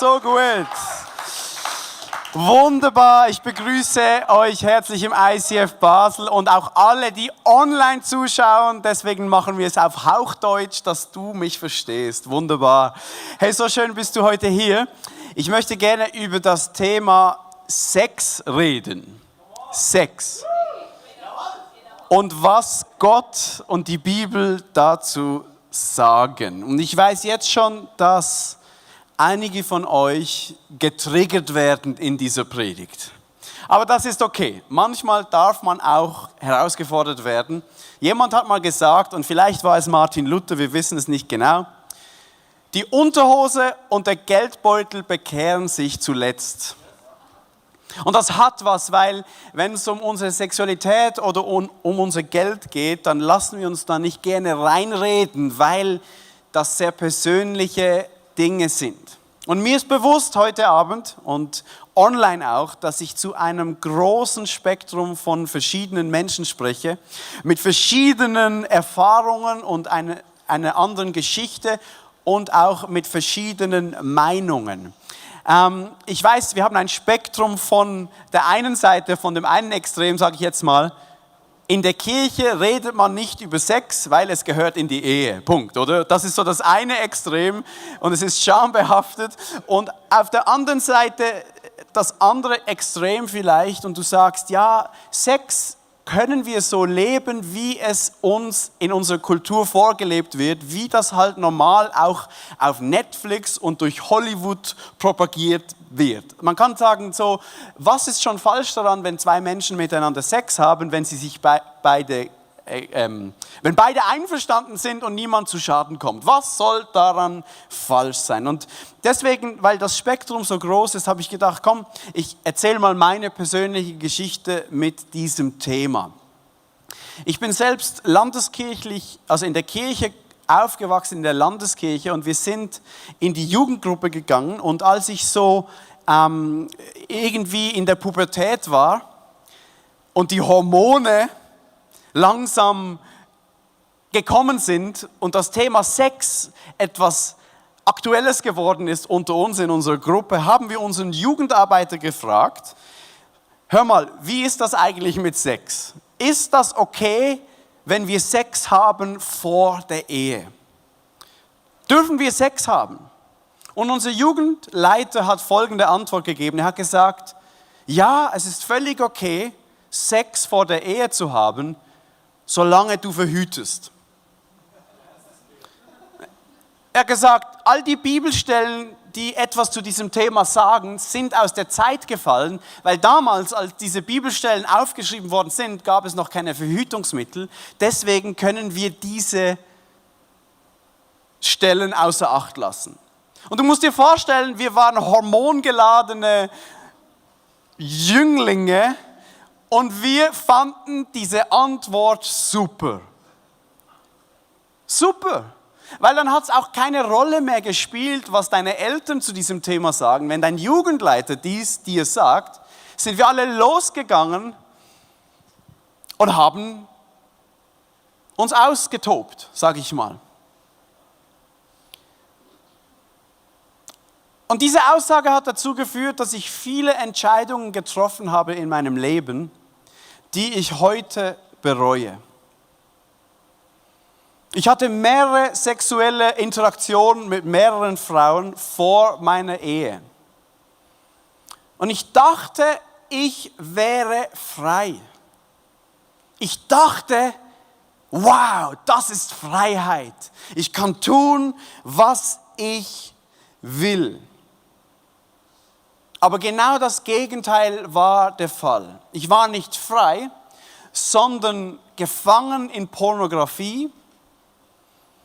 so gut. Wunderbar, ich begrüße euch herzlich im ICF Basel und auch alle, die online zuschauen. Deswegen machen wir es auf Hauchdeutsch, dass du mich verstehst. Wunderbar. Hey, so schön bist du heute hier. Ich möchte gerne über das Thema Sex reden. Sex. Und was Gott und die Bibel dazu sagen. Und ich weiß jetzt schon, dass einige von euch getriggert werden in dieser Predigt. Aber das ist okay. Manchmal darf man auch herausgefordert werden. Jemand hat mal gesagt, und vielleicht war es Martin Luther, wir wissen es nicht genau, die Unterhose und der Geldbeutel bekehren sich zuletzt. Und das hat was, weil wenn es um unsere Sexualität oder um unser Geld geht, dann lassen wir uns da nicht gerne reinreden, weil das sehr persönliche Dinge sind. Und mir ist bewusst heute Abend und online auch, dass ich zu einem großen Spektrum von verschiedenen Menschen spreche, mit verschiedenen Erfahrungen und einer anderen Geschichte und auch mit verschiedenen Meinungen. Ich weiß, wir haben ein Spektrum von der einen Seite, von dem einen Extrem, sage ich jetzt mal, in der Kirche redet man nicht über Sex, weil es gehört in die Ehe. Punkt, oder? Das ist so das eine Extrem und es ist schambehaftet. Und auf der anderen Seite das andere Extrem vielleicht und du sagst, ja, Sex können wir so leben, wie es uns in unserer Kultur vorgelebt wird, wie das halt normal auch auf Netflix und durch Hollywood propagiert wird. Man kann sagen so, was ist schon falsch daran, wenn zwei Menschen miteinander Sex haben, wenn sie sich wenn beide einverstanden sind und niemand zu Schaden kommt? Was soll daran falsch sein? Und deswegen, weil das Spektrum so groß ist, habe ich gedacht, komm, ich erzähle mal meine persönliche Geschichte mit diesem Thema. Ich bin selbst landeskirchlich, also in der Kirche aufgewachsen, in der Landeskirche, und wir sind in die Jugendgruppe gegangen, und als ich so irgendwie in der Pubertät war und die Hormone langsam gekommen sind und das Thema Sex etwas Aktuelles geworden ist unter uns in unserer Gruppe, haben wir unseren Jugendarbeiter gefragt, hör mal, wie ist das eigentlich mit Sex? Ist das okay, wenn wir Sex haben vor der Ehe? Dürfen wir Sex haben? Und unser Jugendleiter hat folgende Antwort gegeben. Er hat gesagt, ja, es ist völlig okay, Sex vor der Ehe zu haben, solange du verhütest. Er hat gesagt, all die Bibelstellen, die etwas zu diesem Thema sagen, sind aus der Zeit gefallen, weil damals, als diese Bibelstellen aufgeschrieben worden sind, gab es noch keine Verhütungsmittel. Deswegen können wir diese Stellen außer Acht lassen. Und du musst dir vorstellen, wir waren hormongeladene Jünglinge, und wir fanden diese Antwort super. Super. Weil dann hat es auch keine Rolle mehr gespielt, was deine Eltern zu diesem Thema sagen. Wenn dein Jugendleiter dies dir sagt, sind wir alle losgegangen und haben uns ausgetobt, sage ich mal. Und diese Aussage hat dazu geführt, dass ich viele Entscheidungen getroffen habe in meinem Leben, die ich heute bereue. Ich hatte mehrere sexuelle Interaktionen mit mehreren Frauen vor meiner Ehe. Und ich dachte, ich wäre frei. Ich dachte, wow, das ist Freiheit. Ich kann tun, was ich will. Aber genau das Gegenteil war der Fall. Ich war nicht frei, sondern gefangen in Pornografie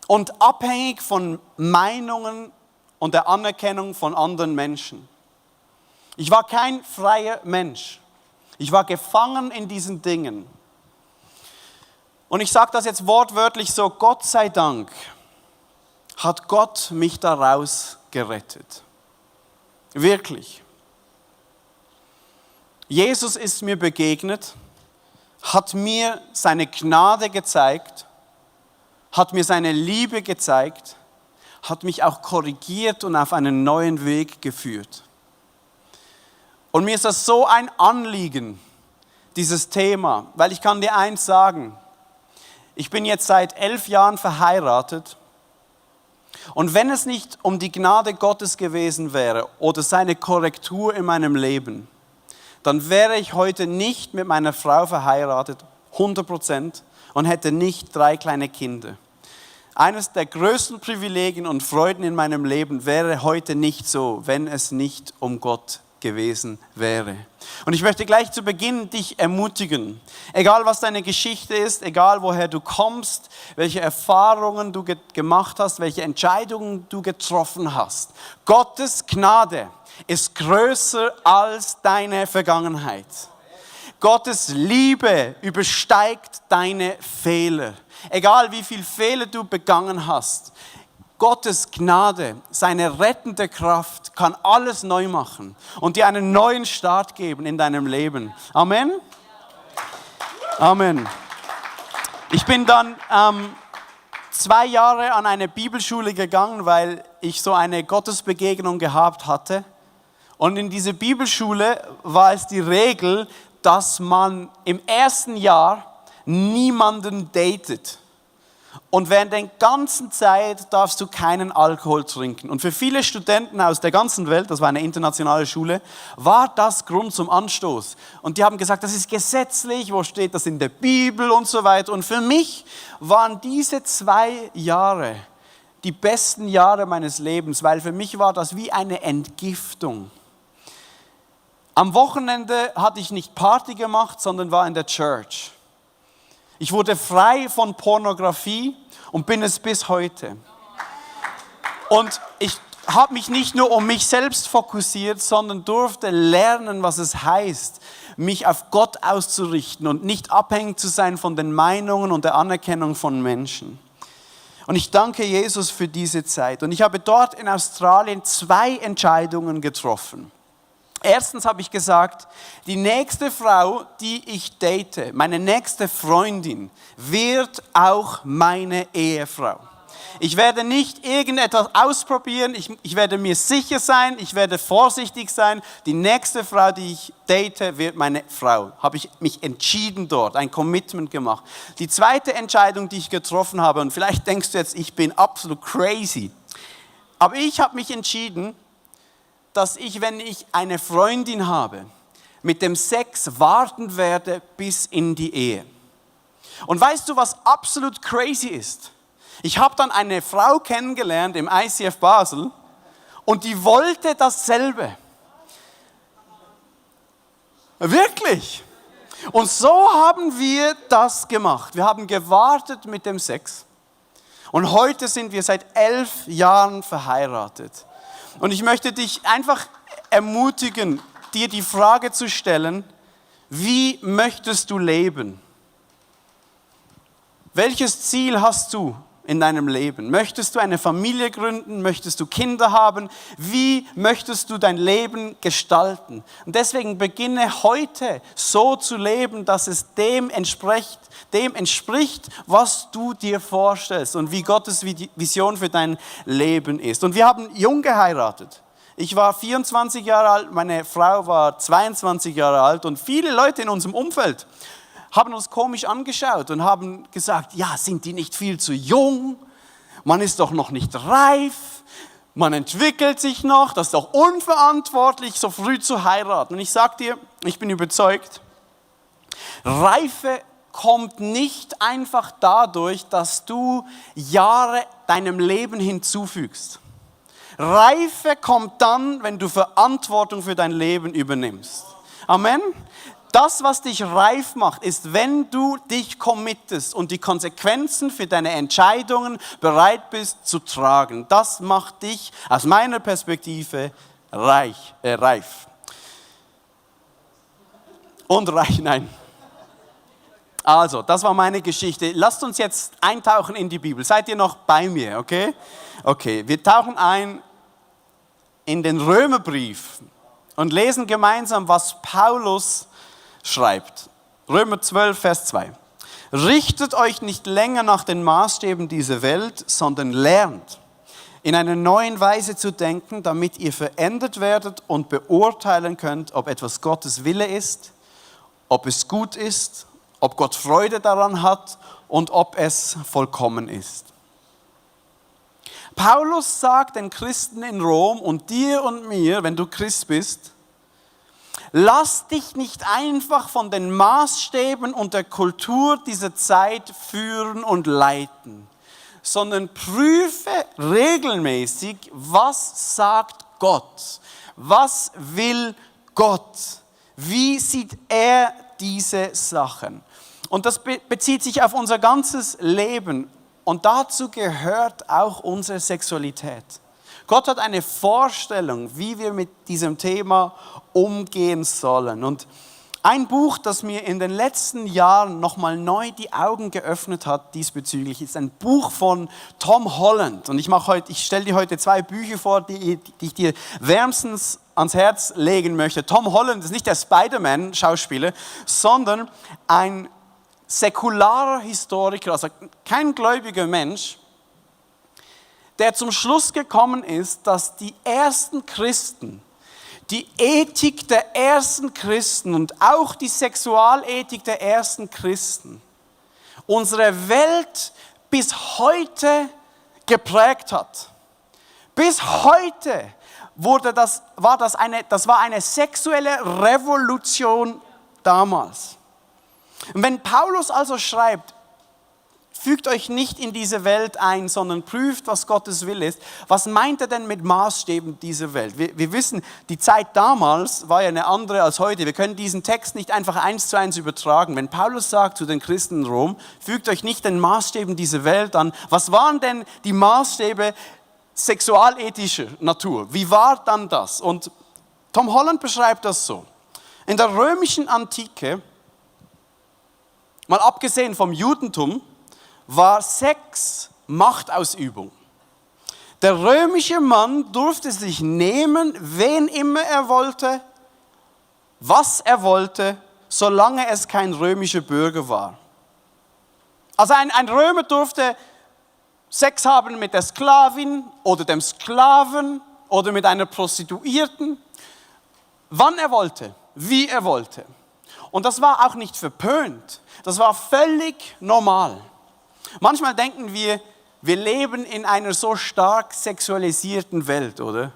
und abhängig von Meinungen und der Anerkennung von anderen Menschen. Ich war kein freier Mensch. Ich war gefangen in diesen Dingen. Und ich sage das jetzt wortwörtlich so, Gott sei Dank hat Gott mich daraus gerettet. Wirklich. Jesus ist mir begegnet, hat mir seine Gnade gezeigt, hat mir seine Liebe gezeigt, hat mich auch korrigiert und auf einen neuen Weg geführt. Und mir ist das so ein Anliegen, dieses Thema, weil ich kann dir eins sagen, ich bin jetzt seit 11 Jahren verheiratet und wenn es nicht um die Gnade Gottes gewesen wäre oder seine Korrektur in meinem Leben, dann wäre ich heute nicht mit meiner Frau verheiratet, 100%, und hätte nicht 3 kleine Kinder. Eines der größten Privilegien und Freuden in meinem Leben wäre heute nicht so, wenn es nicht um Gott gewesen wäre. Und ich möchte gleich zu Beginn dich ermutigen, egal was deine Geschichte ist, egal woher du kommst, welche Erfahrungen du gemacht hast, welche Entscheidungen du getroffen hast. Gottes Gnade ist größer als deine Vergangenheit. Gottes Liebe übersteigt deine Fehler. Egal wie viele Fehler du begangen hast, Gottes Gnade, seine rettende Kraft kann alles neu machen und dir einen neuen Start geben in deinem Leben. Amen? Amen. Ich bin dann 2 Jahre an eine Bibelschule gegangen, weil ich so eine Gottesbegegnung gehabt hatte. Und in dieser Bibelschule war es die Regel, dass man im ersten Jahr niemanden datet. Und während der ganzen Zeit darfst du keinen Alkohol trinken. Und für viele Studenten aus der ganzen Welt, das war eine internationale Schule, war das Grund zum Anstoß. Und die haben gesagt, das ist gesetzlich, wo steht das in der Bibel und so weiter. Und für mich waren diese 2 Jahre die besten Jahre meines Lebens, weil für mich war das wie eine Entgiftung. Am Wochenende hatte ich nicht Party gemacht, sondern war in der Church. Ich wurde frei von Pornografie und bin es bis heute. Und ich habe mich nicht nur um mich selbst fokussiert, sondern durfte lernen, was es heißt, mich auf Gott auszurichten und nicht abhängig zu sein von den Meinungen und der Anerkennung von Menschen. Und ich danke Jesus für diese Zeit. Und ich habe dort in Australien 2 Entscheidungen getroffen. Erstens habe ich gesagt, die nächste Frau, die ich date, meine nächste Freundin, wird auch meine Ehefrau. Ich werde nicht irgendetwas ausprobieren, ich werde mir sicher sein, ich werde vorsichtig sein. Die nächste Frau, die ich date, wird meine Frau. Habe ich mich entschieden dort, ein Commitment gemacht. Die zweite Entscheidung, die ich getroffen habe, und vielleicht denkst du jetzt, ich bin absolut crazy, aber ich habe mich entschieden, dass ich, wenn ich eine Freundin habe, mit dem Sex warten werde bis in die Ehe. Und weißt du, was absolut crazy ist? Ich habe dann eine Frau kennengelernt im ICF Basel und die wollte dasselbe. Wirklich. Und so haben wir das gemacht. Wir haben gewartet mit dem Sex und heute sind wir seit 11 Jahren verheiratet. Und ich möchte dich einfach ermutigen, dir die Frage zu stellen, wie möchtest du leben? Welches Ziel hast du in deinem Leben? Möchtest du eine Familie gründen? Möchtest du Kinder haben? Wie möchtest du dein Leben gestalten? Und deswegen beginne heute so zu leben, dass es dem entspricht, was du dir vorstellst und wie Gottes Vision für dein Leben ist. Und wir haben jung geheiratet. Ich war 24 Jahre alt, meine Frau war 22 Jahre alt und viele Leute in unserem Umfeld haben uns komisch angeschaut und haben gesagt, ja, sind die nicht viel zu jung? Man ist doch noch nicht reif, man entwickelt sich noch, das ist doch unverantwortlich, so früh zu heiraten. Und ich sage dir, ich bin überzeugt, Reife kommt nicht einfach dadurch, dass du Jahre deinem Leben hinzufügst. Reife kommt dann, wenn du Verantwortung für dein Leben übernimmst. Amen. Das, was dich reif macht, ist, wenn du dich committest und die Konsequenzen für deine Entscheidungen bereit bist zu tragen. Das macht dich aus meiner Perspektive reif. Und reich, nein. Also, das war meine Geschichte. Lasst uns jetzt eintauchen in die Bibel. Seid ihr noch bei mir, okay? Okay, wir tauchen ein in den Römerbrief und lesen gemeinsam, was Paulus schreibt. Römer 12, Vers 2. Richtet euch nicht länger nach den Maßstäben dieser Welt, sondern lernt, in einer neuen Weise zu denken, damit ihr verändert werdet und beurteilen könnt, ob etwas Gottes Wille ist, ob es gut ist, ob Gott Freude daran hat und ob es vollkommen ist. Paulus sagt den Christen in Rom und dir und mir, wenn du Christ bist, lass dich nicht einfach von den Maßstäben und der Kultur dieser Zeit führen und leiten, sondern prüfe regelmäßig, was sagt Gott, was will Gott, wie sieht er diese Sachen. Und das bezieht sich auf unser ganzes Leben und dazu gehört auch unsere Sexualität. Gott hat eine Vorstellung, wie wir mit diesem Thema umgehen sollen. Und ein Buch, das mir in den letzten Jahren nochmal neu die Augen geöffnet hat diesbezüglich, ist ein Buch von Tom Holland. Und ich stelle dir heute 2 Bücher vor, die ich dir wärmstens ans Herz legen möchte. Tom Holland ist nicht der Spider-Man-Schauspieler, sondern ein säkularer Historiker, also kein gläubiger Mensch, der zum Schluss gekommen ist, dass die ersten Christen, die Ethik der ersten Christen und auch die Sexualethik der ersten Christen unsere Welt bis heute geprägt hat. Bis heute war eine sexuelle Revolution damals. Und wenn Paulus also schreibt, fügt euch nicht in diese Welt ein, sondern prüft, was Gottes Wille ist. Was meint er denn mit Maßstäben dieser Welt? Wir wissen, die Zeit damals war ja eine andere als heute. Wir können diesen Text nicht einfach 1:1 übertragen. Wenn Paulus sagt zu den Christen in Rom, fügt euch nicht den Maßstäben dieser Welt an. Was waren denn die Maßstäbe sexualethischer Natur? Wie war dann das? Und Tom Holland beschreibt das so. In der römischen Antike, mal abgesehen vom Judentum, war Sex Machtausübung. Der römische Mann durfte sich nehmen, wen immer er wollte, was er wollte, solange es kein römischer Bürger war. Also ein Römer durfte Sex haben mit der Sklavin oder dem Sklaven oder mit einer Prostituierten, wann er wollte, wie er wollte. Und das war auch nicht verpönt, das war völlig normal. Manchmal denken wir leben in einer so stark sexualisierten Welt, oder?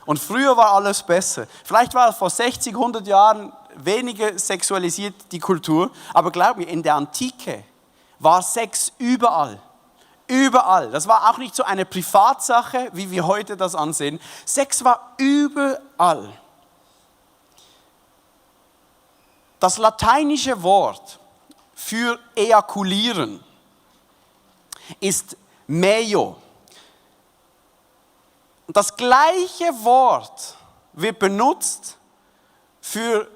Und früher war alles besser. Vielleicht war vor 60, 100 Jahren weniger sexualisiert die Kultur, aber glaub mir, in der Antike war Sex überall. Überall. Das war auch nicht so eine Privatsache, wie wir heute das ansehen. Sex war überall. Das lateinische Wort für ejakulieren ist meo. Und das gleiche Wort wird benutzt für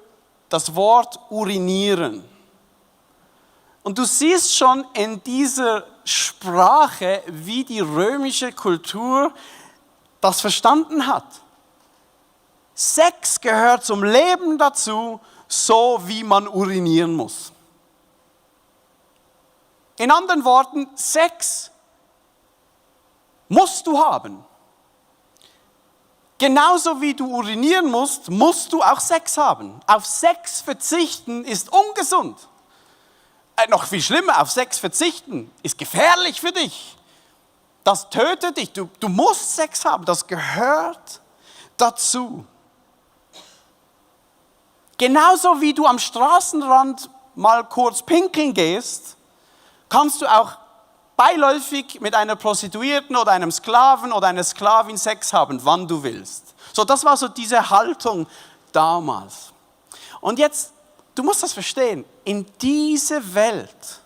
das Wort urinieren. Und du siehst schon in dieser Sprache, wie die römische Kultur das verstanden hat. Sex gehört zum Leben dazu, so wie man urinieren muss. In anderen Worten, Sex musst du haben. Genauso wie du urinieren musst, musst du auch Sex haben. Auf Sex verzichten ist ungesund. Noch viel schlimmer, auf Sex verzichten ist gefährlich für dich. Das tötet dich. Du musst Sex haben, das gehört dazu. Genauso wie du am Straßenrand mal kurz pinkeln gehst, kannst du auch beiläufig mit einer Prostituierten oder einem Sklaven oder einer Sklavin Sex haben, wann du willst. So, das war so diese Haltung damals. Und jetzt, du musst das verstehen, in diese Welt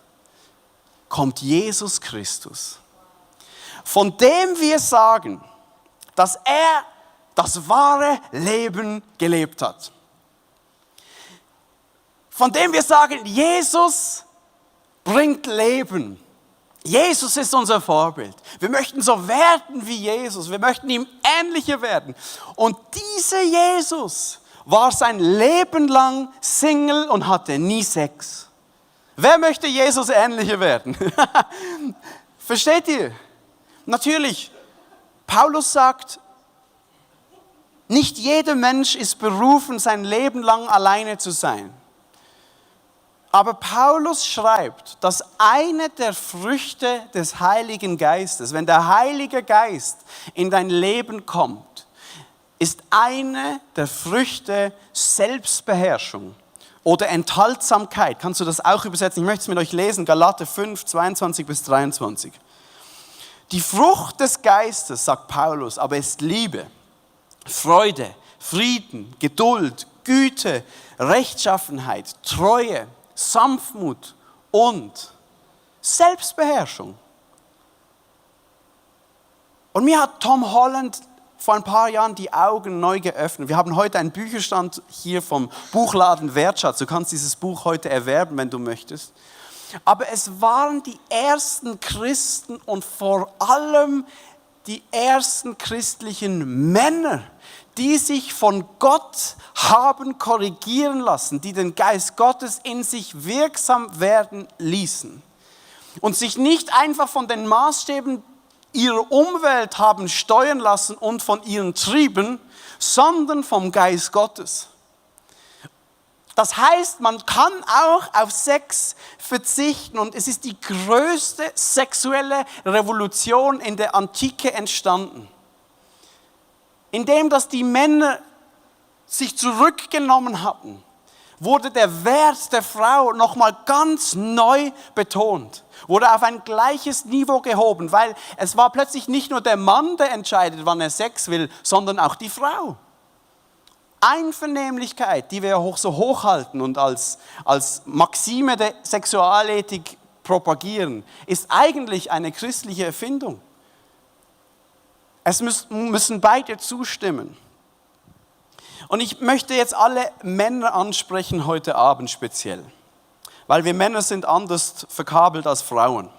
kommt Jesus Christus, von dem wir sagen, dass er das wahre Leben gelebt hat. Von dem wir sagen, Jesus bringt Leben. Jesus ist unser Vorbild. Wir möchten so werden wie Jesus. Wir möchten ihm ähnlicher werden. Und dieser Jesus war sein Leben lang Single und hatte nie Sex. Wer möchte Jesus ähnlicher werden? Versteht ihr? Natürlich, Paulus sagt, nicht jeder Mensch ist berufen, sein Leben lang alleine zu sein. Aber Paulus schreibt, dass eine der Früchte des Heiligen Geistes, wenn der Heilige Geist in dein Leben kommt, ist eine der Früchte Selbstbeherrschung oder Enthaltsamkeit. Kannst du das auch übersetzen? Ich möchte es mit euch lesen, Galater 5, 22 bis 23. Die Frucht des Geistes, sagt Paulus, aber ist Liebe, Freude, Frieden, Geduld, Güte, Rechtschaffenheit, Treue, Sanftmut und Selbstbeherrschung. Und mir hat Tom Holland vor ein paar Jahren die Augen neu geöffnet. Wir haben heute einen Bücherstand hier vom Buchladen Wertschatz. Du kannst dieses Buch heute erwerben, wenn du möchtest. Aber es waren die ersten Christen und vor allem die ersten christlichen Männer, die sich von Gott haben korrigieren lassen, die den Geist Gottes in sich wirksam werden ließen und sich nicht einfach von den Maßstäben ihrer Umwelt haben steuern lassen und von ihren Trieben, sondern vom Geist Gottes. Das heißt, man kann auch auf Sex verzichten und es ist die größte sexuelle Revolution in der Antike entstanden. Indem dass die Männer sich zurückgenommen hatten, wurde der Wert der Frau nochmal ganz neu betont, wurde auf ein gleiches Niveau gehoben, weil es war plötzlich nicht nur der Mann, der entscheidet, wann er Sex will, sondern auch die Frau. Einvernehmlichkeit, die wir so hochhalten und als Maxime der Sexualethik propagieren, ist eigentlich eine christliche Erfindung. Es müssen beide zustimmen. Und ich möchte jetzt alle Männer ansprechen heute Abend speziell, weil wir Männer sind anders verkabelt als Frauen.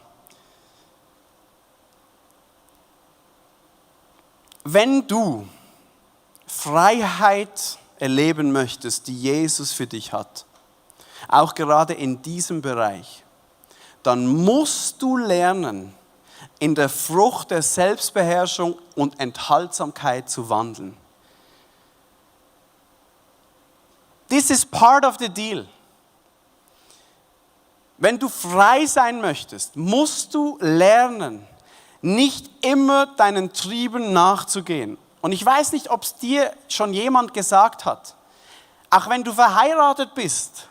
Wenn du Freiheit erleben möchtest, die Jesus für dich hat, auch gerade in diesem Bereich, dann musst du lernen, in der Frucht der Selbstbeherrschung und Enthaltsamkeit zu wandeln. This is part of the deal. Wenn du frei sein möchtest, musst du lernen, nicht immer deinen Trieben nachzugehen. Und ich weiß nicht, ob es dir schon jemand gesagt hat, auch wenn du verheiratet bist,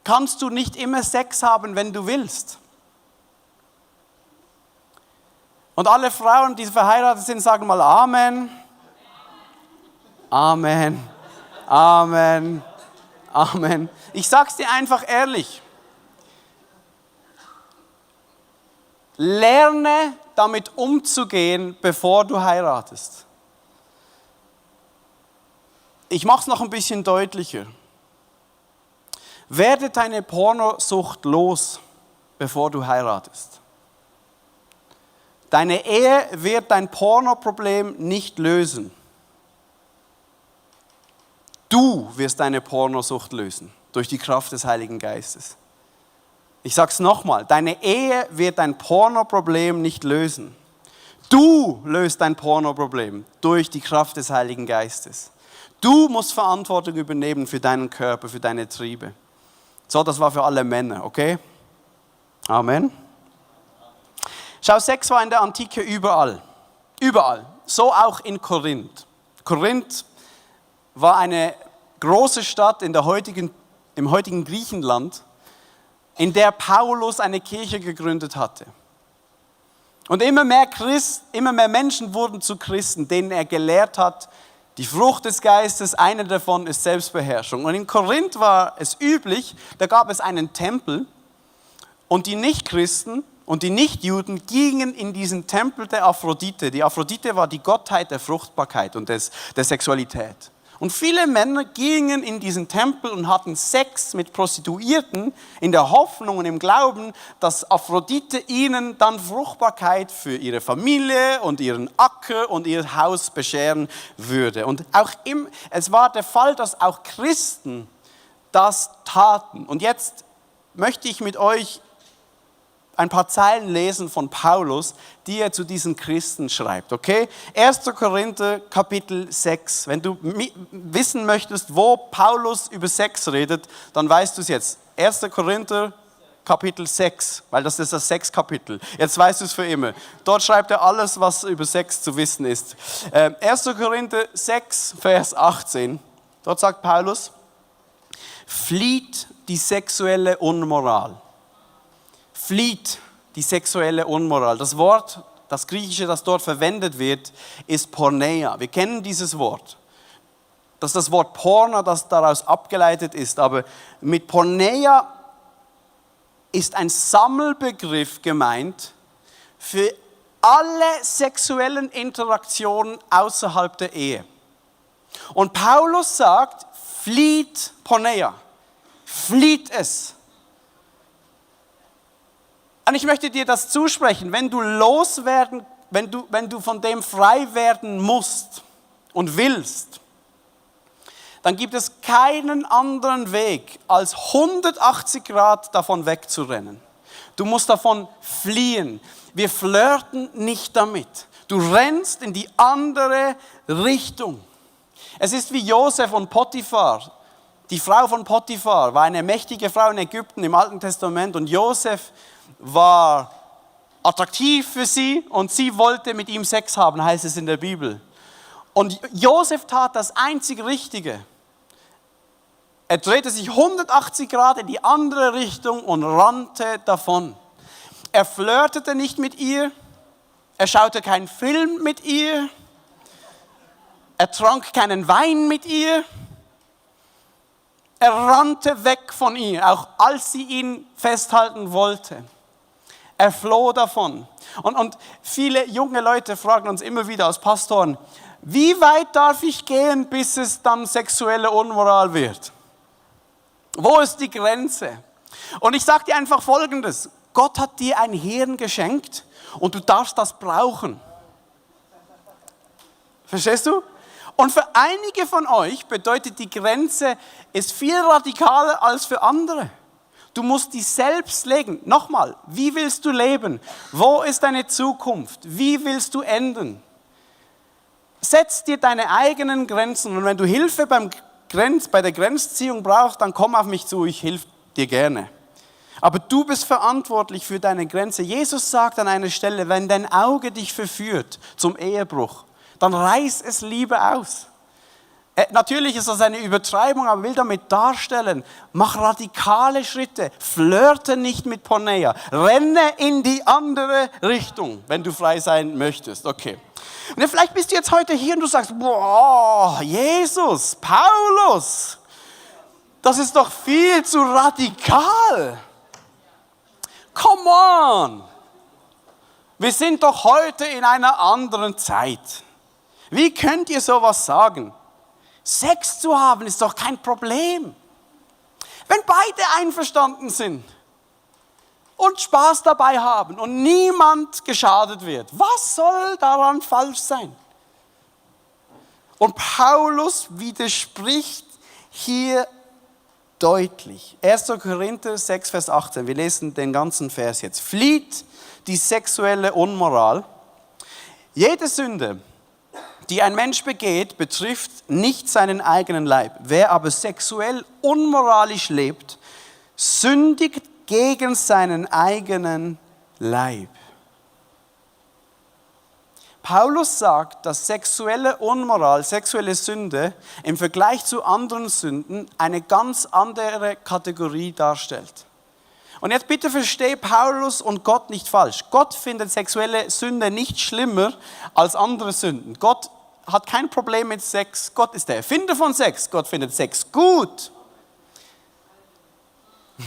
kannst du nicht immer Sex haben, wenn du willst. Und alle Frauen, die verheiratet sind, sagen mal Amen. Amen. Amen. Amen. Ich sag's dir einfach ehrlich. Lerne damit umzugehen, bevor du heiratest. Ich mache es noch ein bisschen deutlicher. Werde deine Pornosucht los, bevor du heiratest. Deine Ehe wird dein Pornoproblem nicht lösen. Du wirst deine Pornosucht lösen, durch die Kraft des Heiligen Geistes. Ich sage es nochmal, deine Ehe wird dein Pornoproblem nicht lösen. Du löst dein Pornoproblem durch die Kraft des Heiligen Geistes. Du musst Verantwortung übernehmen für deinen Körper, für deine Triebe. So, das war für alle Männer, okay? Amen. Schau, Sex war in der Antike überall. Überall. So auch in Korinth. Korinth war eine große Stadt im heutigen Griechenland, in der Paulus eine Kirche gegründet hatte. Und immer mehr Menschen wurden zu Christen, denen er gelehrt hat, die Frucht des Geistes, eine davon ist Selbstbeherrschung. Und in Korinth war es üblich, da gab es einen Tempel und die Nichtchristen und die Nichtjuden gingen in diesen Tempel der Aphrodite. Die Aphrodite war die Gottheit der Fruchtbarkeit und der Sexualität. Und viele Männer gingen in diesen Tempel und hatten Sex mit Prostituierten in der Hoffnung und im Glauben, dass Aphrodite ihnen dann Fruchtbarkeit für ihre Familie und ihren Acker und ihr Haus bescheren würde. Und es war der Fall, dass auch Christen das taten. Und jetzt möchte ich mit euch ein paar Zeilen lesen von Paulus, die er zu diesen Christen schreibt, okay? 1. Korinther, Kapitel 6. Wenn du wissen möchtest, wo Paulus über Sex redet, dann weißt du es jetzt. 1. Korinther, Kapitel 6, weil das ist das Sexkapitel. Jetzt weißt du es für immer. Dort schreibt er alles, was über Sex zu wissen ist. 1. Korinther 6, Vers 18. Dort sagt Paulus, flieht die sexuelle Unmoral. Flieht die sexuelle Unmoral. Das Wort, das Griechische, das dort verwendet wird, ist Porneia. Wir kennen dieses Wort. Das ist das Wort Porno, das daraus abgeleitet ist. Aber mit Porneia ist ein Sammelbegriff gemeint für alle sexuellen Interaktionen außerhalb der Ehe. Und Paulus sagt, flieht Porneia, flieht es. Und ich möchte dir das zusprechen, wenn du loswerden, wenn du von dem frei werden musst und willst, dann gibt es keinen anderen Weg, als 180 Grad davon wegzurennen. Du musst davon fliehen. Wir flirten nicht damit. Du rennst in die andere Richtung. Es ist wie Josef und Potiphar. Die Frau von Potiphar war eine mächtige Frau in Ägypten im Alten Testament und Josef war attraktiv für sie und sie wollte mit ihm Sex haben, heißt es in der Bibel. Und Josef tat das einzig Richtige. Er drehte sich 180 Grad in die andere Richtung und rannte davon. Er flirtete nicht mit ihr, er schaute keinen Film mit ihr, er trank keinen Wein mit ihr. Er rannte weg von ihr, auch als sie ihn festhalten wollte. Er floh davon. Und viele junge Leute fragen uns immer wieder als Pastoren, wie weit darf ich gehen, bis es dann sexuelle Unmoral wird? Wo ist die Grenze? Und ich sage dir einfach Folgendes. Gott hat dir ein Hirn geschenkt und du darfst das brauchen. Verstehst du? Und für einige von euch bedeutet die Grenze, ist viel radikaler als für andere. Du musst die selbst legen. Nochmal, wie willst du leben? Wo ist deine Zukunft? Wie willst du enden? Setz dir deine eigenen Grenzen und wenn du Hilfe bei der Grenzziehung brauchst, dann komm auf mich zu, ich helfe dir gerne. Aber du bist verantwortlich für deine Grenze. Jesus sagt an einer Stelle, wenn dein Auge dich verführt zum Ehebruch, dann reiß es lieber aus. Natürlich ist das eine Übertreibung, aber will damit darstellen, mach radikale Schritte, flirte nicht mit Porneia, renne in die andere Richtung, wenn du frei sein möchtest. Okay. Und vielleicht bist du jetzt heute hier und du sagst, boah, Jesus, Paulus, das ist doch viel zu radikal. Come on. Wir sind doch heute in einer anderen Zeit. Wie könnt ihr sowas sagen? Sex zu haben ist doch kein Problem. Wenn beide einverstanden sind und Spaß dabei haben und niemand geschadet wird, was soll daran falsch sein? Und Paulus widerspricht hier deutlich. 1. Korinther 6, Vers 18, wir lesen den ganzen Vers jetzt. Flieht die sexuelle Unmoral. Jede Sünde, die ein Mensch begeht, betrifft nicht seinen eigenen Leib. Wer aber sexuell unmoralisch lebt, sündigt gegen seinen eigenen Leib. Paulus sagt, dass sexuelle Unmoral, sexuelle Sünde im Vergleich zu anderen Sünden eine ganz andere Kategorie darstellt. Und jetzt bitte verstehe Paulus und Gott nicht falsch. Gott findet sexuelle Sünde nicht schlimmer als andere Sünden. Gott hat kein Problem mit Sex. Gott ist der Erfinder von Sex. Gott findet Sex gut.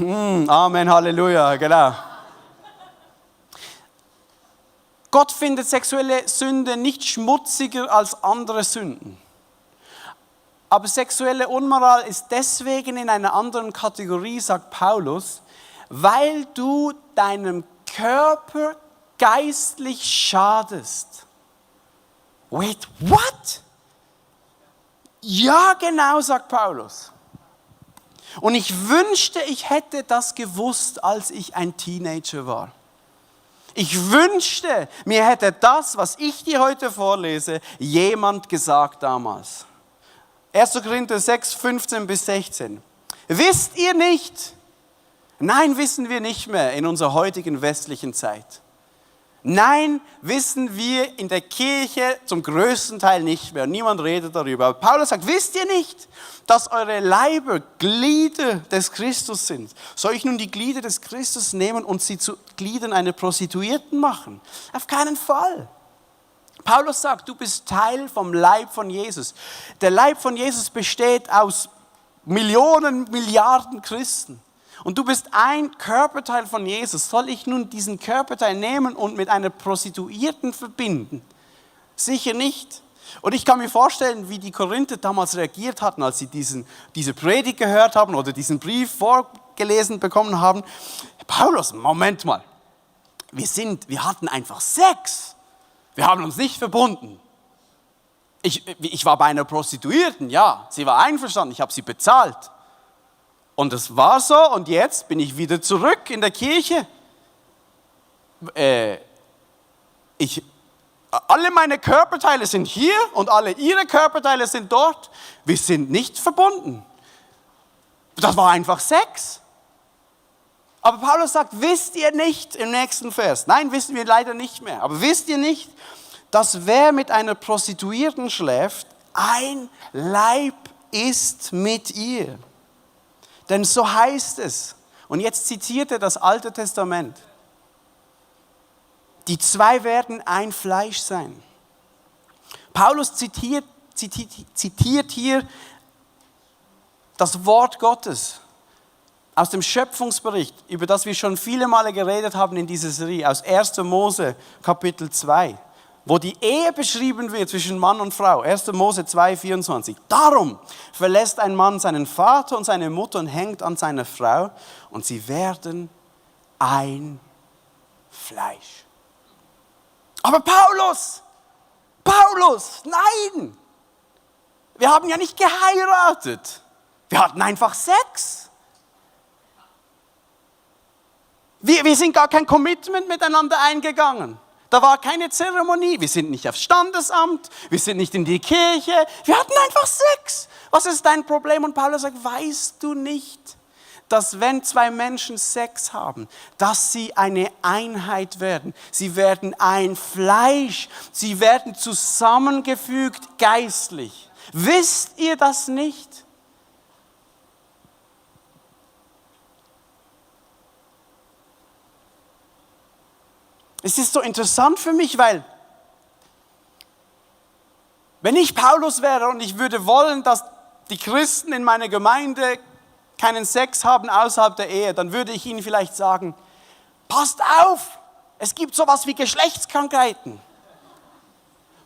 Amen, Halleluja, genau. Gott findet sexuelle Sünde nicht schmutziger als andere Sünden. Aber sexuelle Unmoral ist deswegen in einer anderen Kategorie, sagt Paulus, weil du deinem Körper geistlich schadest. Wait, what? Ja, genau, sagt Paulus. Und ich wünschte, ich hätte das gewusst, als ich ein Teenager war. Ich wünschte, mir hätte das, was ich dir heute vorlese, jemand gesagt damals. 1. Korinther 6, 15 bis 16. Wisst ihr nicht? Nein, wissen wir nicht mehr in unserer heutigen westlichen Zeit. Nein, wissen wir in der Kirche zum größten Teil nicht mehr. Niemand redet darüber. Aber Paulus sagt, wisst ihr nicht, dass eure Leiber Glieder des Christus sind? Soll ich nun die Glieder des Christus nehmen und sie zu Gliedern einer Prostituierten machen? Auf keinen Fall. Paulus sagt, du bist Teil vom Leib von Jesus. Der Leib von Jesus besteht aus Millionen, Milliarden Christen. Und du bist ein Körperteil von Jesus. Soll ich nun diesen Körperteil nehmen und mit einer Prostituierten verbinden? Sicher nicht. Und ich kann mir vorstellen, wie die Korinther damals reagiert hatten, als sie diese Predigt gehört haben oder diesen Brief vorgelesen bekommen haben. Paulus, Moment mal. Wir hatten einfach Sex. Wir haben uns nicht verbunden. Ich war bei einer Prostituierten, ja. Sie war einverstanden, ich habe sie bezahlt. Und es war so und jetzt bin ich wieder zurück in der Kirche. Alle meine Körperteile sind hier und alle ihre Körperteile sind dort. Wir sind nicht verbunden. Das war einfach Sex. Aber Paulus sagt, wisst ihr nicht im nächsten Vers, nein, wissen wir leider nicht mehr, aber wisst ihr nicht, dass wer mit einer Prostituierten schläft, ein Leib ist mit ihr? Denn so heißt es, und jetzt zitiert er das Alte Testament, die zwei werden ein Fleisch sein. Paulus zitiert hier das Wort Gottes aus dem Schöpfungsbericht, über das wir schon viele Male geredet haben in dieser Serie, aus 1. Mose Kapitel 2. Wo die Ehe beschrieben wird zwischen Mann und Frau. 1. Mose 2, 24. Darum verlässt ein Mann seinen Vater und seine Mutter und hängt an seiner Frau und sie werden ein Fleisch. Aber Paulus, nein! Wir haben ja nicht geheiratet. Wir hatten einfach Sex. Wir sind gar kein Commitment miteinander eingegangen. Da war keine Zeremonie, wir sind nicht aufs Standesamt, wir sind nicht in die Kirche, wir hatten einfach Sex. Was ist dein Problem? Und Paulus sagt, weißt du nicht, dass wenn zwei Menschen Sex haben, dass sie eine Einheit werden. Sie werden ein Fleisch, sie werden zusammengefügt geistlich. Wisst ihr das nicht? Es ist so interessant für mich, weil wenn ich Paulus wäre und ich würde wollen, dass die Christen in meiner Gemeinde keinen Sex haben außerhalb der Ehe, dann würde ich ihnen vielleicht sagen, passt auf, es gibt sowas wie Geschlechtskrankheiten.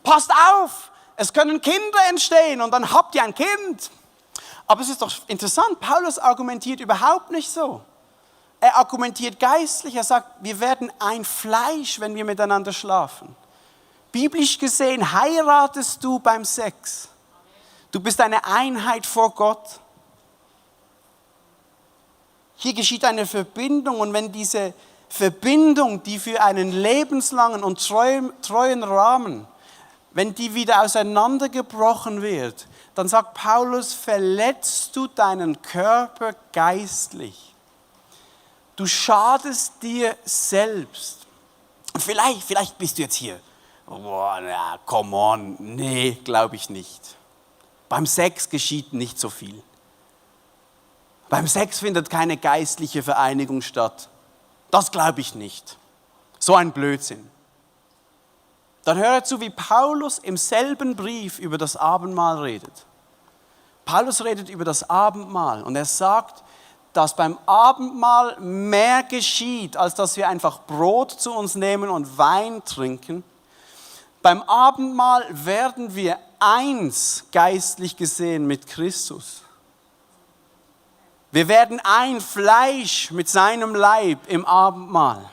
Passt auf, es können Kinder entstehen und dann habt ihr ein Kind. Aber es ist doch interessant, Paulus argumentiert überhaupt nicht so. Er argumentiert geistlich, er sagt, wir werden ein Fleisch, wenn wir miteinander schlafen. Biblisch gesehen heiratest du beim Sex. Du bist eine Einheit vor Gott. Hier geschieht eine Verbindung und wenn diese Verbindung, die für einen lebenslangen und treuen Rahmen, wenn die wieder auseinandergebrochen wird, dann sagt Paulus, verletzt du deinen Körper geistlich. Du schadest dir selbst. Vielleicht bist du jetzt hier. Boah, na, come on. Nee, glaube ich nicht. Beim Sex geschieht nicht so viel. Beim Sex findet keine geistliche Vereinigung statt. Das glaube ich nicht. So ein Blödsinn. Dann hör zu, wie Paulus im selben Brief über das Abendmahl redet. Paulus redet über das Abendmahl und er sagt, dass beim Abendmahl mehr geschieht, als dass wir einfach Brot zu uns nehmen und Wein trinken. Beim Abendmahl werden wir eins geistlich gesehen mit Christus. Wir werden ein Fleisch mit seinem Leib im Abendmahl.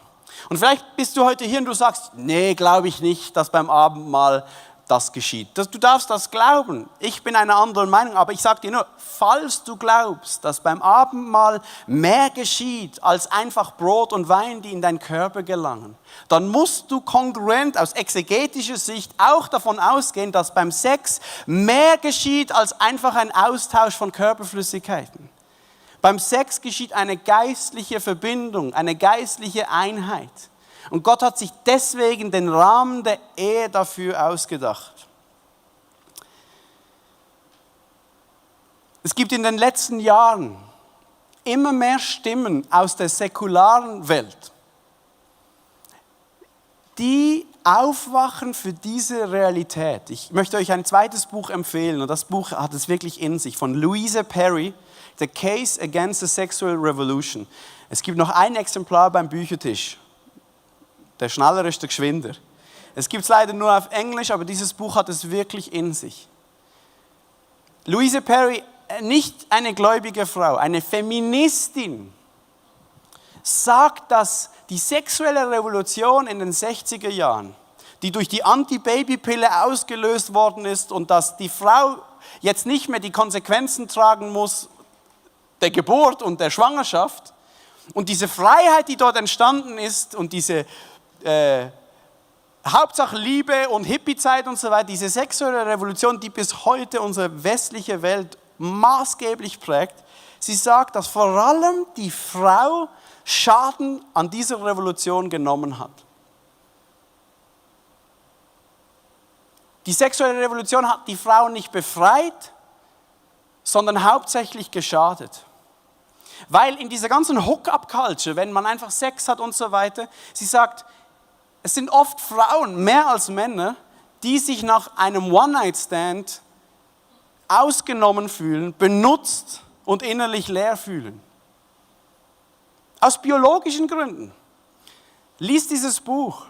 Und vielleicht bist du heute hier und du sagst, nee, glaube ich nicht, dass beim Abendmahl das geschieht. Du darfst das glauben. Ich bin einer anderen Meinung, aber ich sage dir nur, falls du glaubst, dass beim Abendmahl mehr geschieht als einfach Brot und Wein, die in deinen Körper gelangen, dann musst du kongruent aus exegetischer Sicht auch davon ausgehen, dass beim Sex mehr geschieht als einfach ein Austausch von Körperflüssigkeiten. Beim Sex geschieht eine geistliche Verbindung, eine geistliche Einheit. Und Gott hat sich deswegen den Rahmen der Ehe dafür ausgedacht. Es gibt in den letzten Jahren immer mehr Stimmen aus der säkularen Welt, die aufwachen für diese Realität. Ich möchte euch ein zweites Buch empfehlen und das Buch hat es wirklich in sich, von Louisa Perry, The Case Against the Sexual Revolution. Es gibt noch ein Exemplar beim Büchertisch. Der Schneller ist der Geschwinder. Es gibt es leider nur auf Englisch, aber dieses Buch hat es wirklich in sich. Louisa Perry, nicht eine gläubige Frau, eine Feministin, sagt, dass die sexuelle Revolution in den 60er Jahren, die durch die Anti-Baby-Pille ausgelöst worden ist und dass die Frau jetzt nicht mehr die Konsequenzen tragen muss der Geburt und der Schwangerschaft und diese Freiheit, die dort entstanden ist und diese Hauptsache Liebe und Hippie-Zeit und so weiter, diese sexuelle Revolution, die bis heute unsere westliche Welt maßgeblich prägt, sie sagt, dass vor allem die Frau Schaden an dieser Revolution genommen hat. Die sexuelle Revolution hat die Frau nicht befreit, sondern hauptsächlich geschadet. Weil in dieser ganzen Hook-up-Culture, wenn man einfach Sex hat und so weiter, sie sagt, es sind oft Frauen, mehr als Männer, die sich nach einem One-Night-Stand ausgenommen fühlen, benutzt und innerlich leer fühlen. Aus biologischen Gründen. Lies dieses Buch.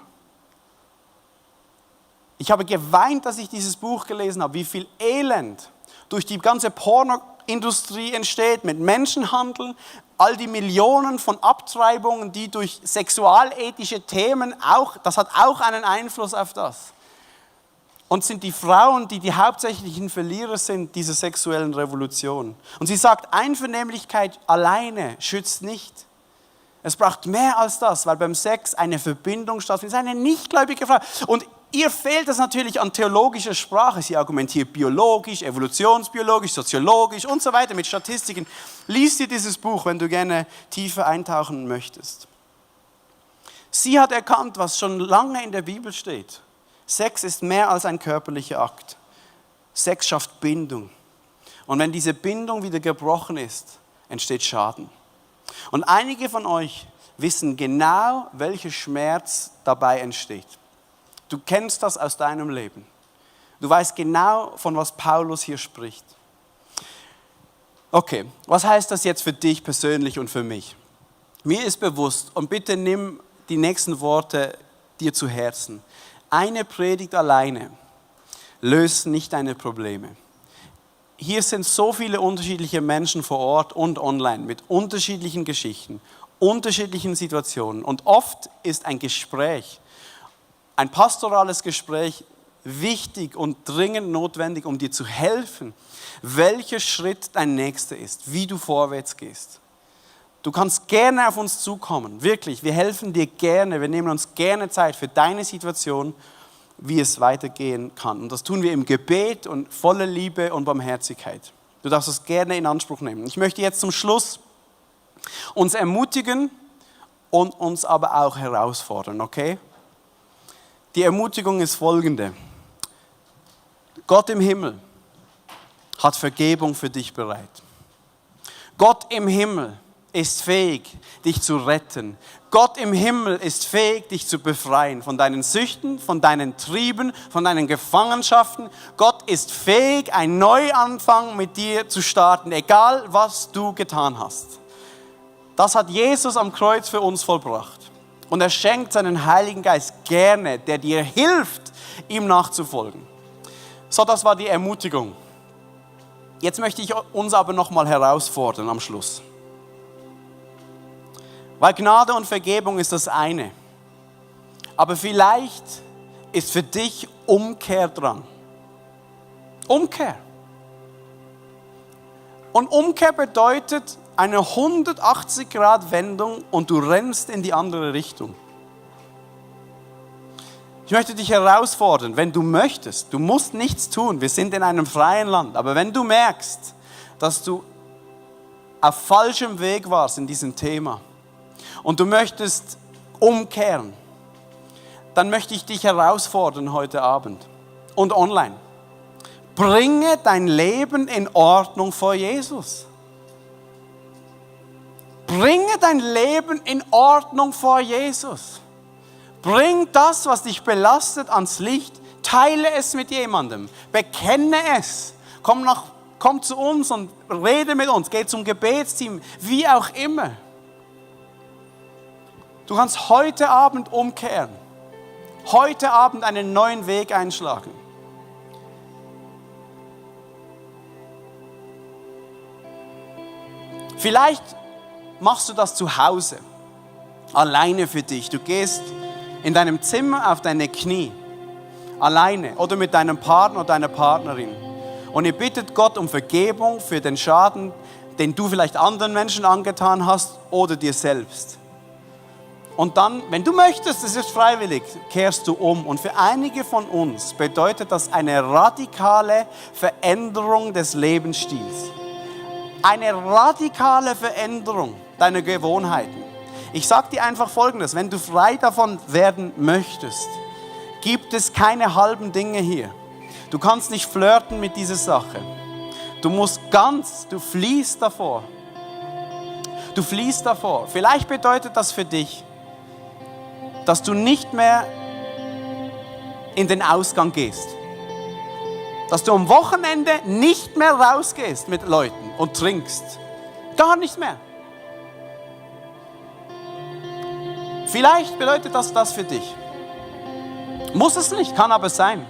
Ich habe geweint, dass ich dieses Buch gelesen habe, wie viel Elend durch die ganze Pornoindustrie entsteht, mit Menschenhandel, all die Millionen von Abtreibungen, die durch sexualethische Themen auch, das hat auch einen Einfluss auf das. Und sind die Frauen, die hauptsächlichen Verlierer sind dieser sexuellen Revolution. Und sie sagt, Einvernehmlichkeit alleine schützt nicht. Es braucht mehr als das, weil beim Sex eine Verbindung stattfindet. Es ist eine nichtgläubige Frau. Und ihr fehlt es natürlich an theologischer Sprache. Sie argumentiert biologisch, evolutionsbiologisch, soziologisch und so weiter mit Statistiken. Lies dir dieses Buch, wenn du gerne tiefer eintauchen möchtest. Sie hat erkannt, was schon lange in der Bibel steht. Sex ist mehr als ein körperlicher Akt. Sex schafft Bindung. Und wenn diese Bindung wieder gebrochen ist, entsteht Schaden. Und einige von euch wissen genau, welcher Schmerz dabei entsteht. Du kennst das aus deinem Leben. Du weißt genau, von was Paulus hier spricht. Okay, was heißt das jetzt für dich persönlich und für mich? Mir ist bewusst, und bitte nimm die nächsten Worte dir zu Herzen. Eine Predigt alleine löst nicht deine Probleme. Hier sind so viele unterschiedliche Menschen vor Ort und online mit unterschiedlichen Geschichten, unterschiedlichen Situationen. Und oft ist ein Gespräch, ein pastorales Gespräch wichtig und dringend notwendig, um dir zu helfen, welcher Schritt dein nächster ist, wie du vorwärts gehst. Du kannst gerne auf uns zukommen, wirklich, wir helfen dir gerne, wir nehmen uns gerne Zeit für deine Situation, wie es weitergehen kann. Und das tun wir im Gebet und voller Liebe und Barmherzigkeit. Du darfst es gerne in Anspruch nehmen. Ich möchte jetzt zum Schluss uns ermutigen und uns aber auch herausfordern, okay? Die Ermutigung ist folgende. Gott im Himmel hat Vergebung für dich bereit. Gott im Himmel ist fähig, dich zu retten. Gott im Himmel ist fähig, dich zu befreien von deinen Süchten, von deinen Trieben, von deinen Gefangenschaften. Gott ist fähig, einen Neuanfang mit dir zu starten, egal was du getan hast. Das hat Jesus am Kreuz für uns vollbracht. Und er schenkt seinen Heiligen Geist gerne, der dir hilft, ihm nachzufolgen. So, das war die Ermutigung. Jetzt möchte ich uns aber nochmal herausfordern am Schluss. Weil Gnade und Vergebung ist das eine. Aber vielleicht ist für dich Umkehr dran. Umkehr. Und Umkehr bedeutet eine 180-Grad-Wendung und du rennst in die andere Richtung. Ich möchte dich herausfordern, wenn du möchtest, du musst nichts tun, wir sind in einem freien Land, aber wenn du merkst, dass du auf falschem Weg warst in diesem Thema und du möchtest umkehren, dann möchte ich dich herausfordern heute Abend und online. Bringe dein Leben in Ordnung vor Jesus. Bringe dein Leben in Ordnung vor Jesus. Bring das, was dich belastet, ans Licht. Teile es mit jemandem. Bekenne es. Komm zu uns und rede mit uns. Geh zum Gebetsteam. Wie auch immer. Du kannst heute Abend umkehren. Heute Abend einen neuen Weg einschlagen. Vielleicht machst du das zu Hause, alleine für dich. Du gehst in deinem Zimmer auf deine Knie, alleine oder mit deinem Partner oder deiner Partnerin. Und ihr bittet Gott um Vergebung für den Schaden, den du vielleicht anderen Menschen angetan hast oder dir selbst. Und dann, wenn du möchtest, das ist freiwillig, kehrst du um. Und für einige von uns bedeutet das eine radikale Veränderung des Lebensstils. Eine radikale Veränderung deiner Gewohnheiten. Ich sage dir einfach Folgendes, wenn du frei davon werden möchtest, gibt es keine halben Dinge hier. Du kannst nicht flirten mit dieser Sache. Du fließt davor. Du fließt davor. Vielleicht bedeutet das für dich, dass du nicht mehr in den Ausgang gehst. Dass du am Wochenende nicht mehr rausgehst mit Leuten und trinkst. Gar nicht mehr. Vielleicht bedeutet das für dich. Muss es nicht, kann aber sein.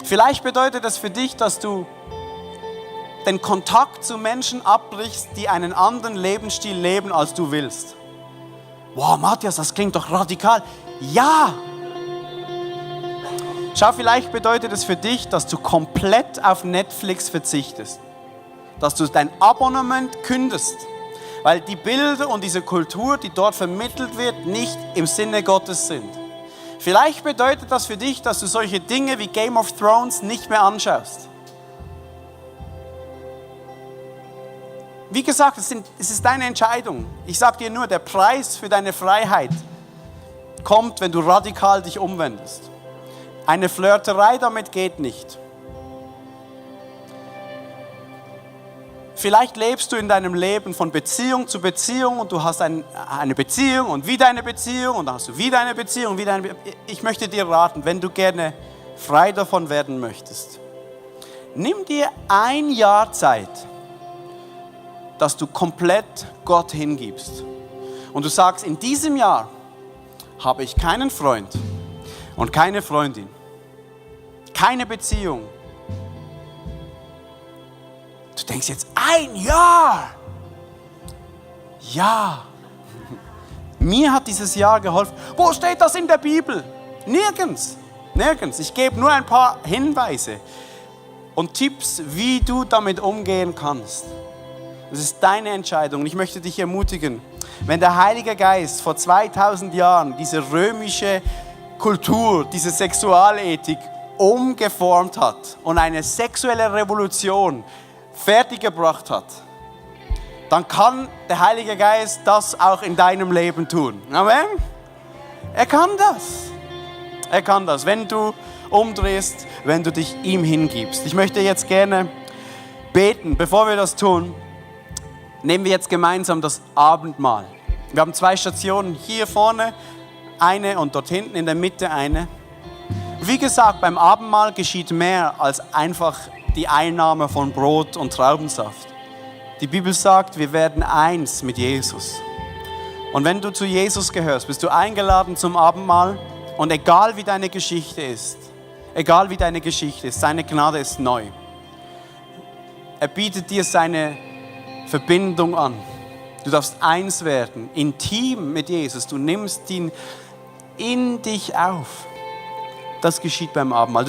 Vielleicht bedeutet das für dich, dass du den Kontakt zu Menschen abbrichst, die einen anderen Lebensstil leben, als du willst. Wow, Matthias, das klingt doch radikal. Ja! Schau, vielleicht bedeutet es für dich, dass du komplett auf Netflix verzichtest. Dass du dein Abonnement kündest. Weil die Bilder und diese Kultur, die dort vermittelt wird, nicht im Sinne Gottes sind. Vielleicht bedeutet das für dich, dass du solche Dinge wie Game of Thrones nicht mehr anschaust. Wie gesagt, es ist deine Entscheidung. Ich sage dir nur, der Preis für deine Freiheit kommt, wenn du radikal dich umwendest. Eine Flirterei damit geht nicht. Vielleicht lebst du in deinem Leben von Beziehung zu Beziehung und du hast eine Beziehung und wieder eine Beziehung und dann hast du wieder eine Beziehung, wieder eine Beziehung. Ich möchte dir raten, wenn du gerne frei davon werden möchtest, nimm dir 1 Jahr Zeit, dass du komplett Gott hingibst. Und du sagst, in diesem Jahr habe ich keinen Freund und keine Freundin, keine Beziehung. Du denkst jetzt, 1 Jahr? Ja. Mir hat dieses Jahr geholfen. Wo steht das in der Bibel? Nirgends. Nirgends. Ich gebe nur ein paar Hinweise und Tipps, wie du damit umgehen kannst. Das ist deine Entscheidung. Und ich möchte dich ermutigen, wenn der Heilige Geist vor 2000 Jahren diese römische Kultur, diese Sexualethik umgeformt hat und eine sexuelle Revolution fertiggebracht hat, dann kann der Heilige Geist das auch in deinem Leben tun. Amen? Er kann das. Er kann das, wenn du umdrehst, wenn du dich ihm hingibst. Ich möchte jetzt gerne beten. Bevor wir das tun, nehmen wir jetzt gemeinsam das Abendmahl. Wir haben 2 Stationen, hier vorne eine und dort hinten in der Mitte eine. Wie gesagt, beim Abendmahl geschieht mehr als einfach die Einnahme von Brot und Traubensaft. Die Bibel sagt, wir werden eins mit Jesus. Und wenn du zu Jesus gehörst, bist du eingeladen zum Abendmahl. Und egal wie deine Geschichte ist, seine Gnade ist neu. Er bietet dir seine Verbindung an. Du darfst eins werden, intim mit Jesus. Du nimmst ihn in dich auf. Das geschieht beim Abendmahl.